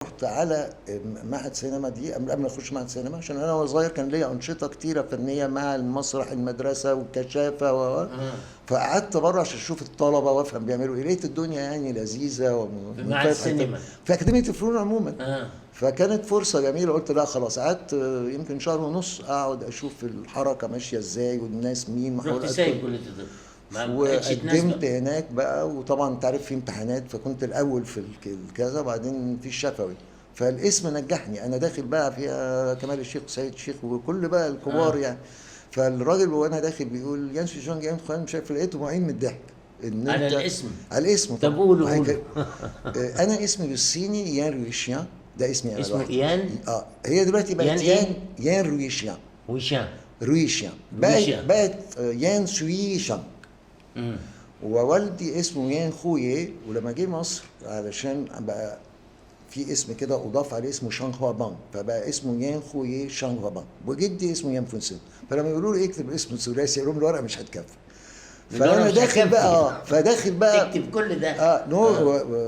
رحت على معهد سينما دي قبل ما اخش معهد سينما، عشان انا وانا صغير كان ليا انشطة كتيرة فنية مع المسرح المدرسة والكشافه فقعدت بره عشان اشوف الطلبة وافهم بيعملوا ايه. لقيت الدنيا يعني لذيذة في معهد السينما، في اكاديمية الفنون عموما. فكانت فرصة جميله، قلت لا خلاص. قعدت يمكن شهر ونص اقعد اشوف الحركة ماشية ازاي والناس مين. رحت سايب كليه الطب وقدمت هناك بقى، وطبعا انت عارف في امتحانات، فكنت الاول في الكذا، وبعدين في الشفوي. فالاسم نجحني، انا داخل بقى فيها كمال الشيخ وسيد الشيخ وكل بقى الكبار يعني. فالراجل وانا داخل بيقول يان سويشان جاي مش عارف، لقيته معين من الضحك ان على الاسم. على الاسم. طب قولوا قولوا. انا اسمي بالصيني يان رويشيان، ده اسمي انا. اسمه يان؟ هي دلوقتي بقت يان يان رويشيان. ويشان رويشيان بقت يان سويشان. ووالدي اسمه يان خويه، ولما جه مصر علشان بقى في اسم كده اضاف عليه اسمه شانغ هوا بان، فبقى اسمه يان خويه شانغ هوا بان. وجدي اسمه يان فونسين. فلما يقولوا لي اكتب اسم ثلاثي، يقولوا لهم الورقة مش هتكفي. فانا داخل بقى فداخل بقى تكتب كل ده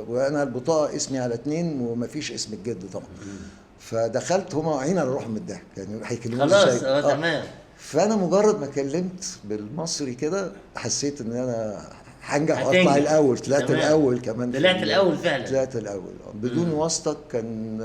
وانا البطاقة اسمي على اتنين ومفيش اسم الجد طبعا. فدخلت هما واقعين على روحهم من الضحك، يعني هيكلموني خلاص. تمام. فانا مجرد ما كلمت بالمصري كده حسيت ان انا هنجح واطلع الاول. طلعت الاول كمان. طلعت الاول فعلا. طلعت الاول بدون واسطه. كان